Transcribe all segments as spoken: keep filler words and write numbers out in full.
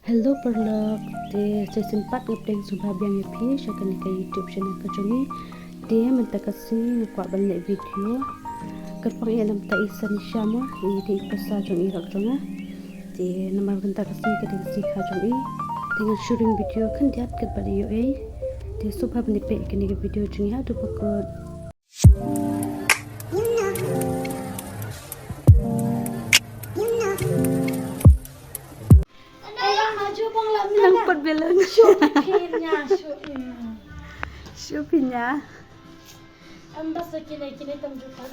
Hello paralok, te sa shisien pat nga pdiang sngewbha biang ïa phi sha kane ka YouTube channel ka jong ngi. Te mynta ka sngi nga kwah ban leh video kyrpang ïa namta i Sanisha mo, i dei i pyrsa jong i lok jong nga. Te namar mynta ka sngi ka dei ka sngi kha jong i. Te ngan shu ring video khyndiat katba ïoh ei. Te sngewbha ban ïa peit kane ka video jong ngi haduh ba kut. Nang pat bilang. Shu phi nia, shu. Shu phi nia. Am bas kine kine tam juta.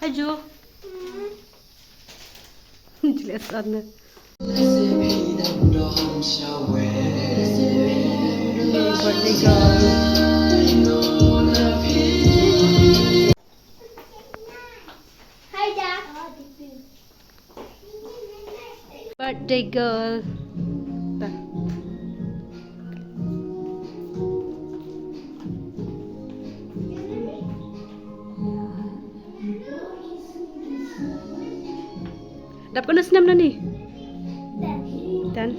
Hi Jo. Jelas aneh. Birthday girl. Birthday girl. Ta. Dap katno snem nangne? Ten.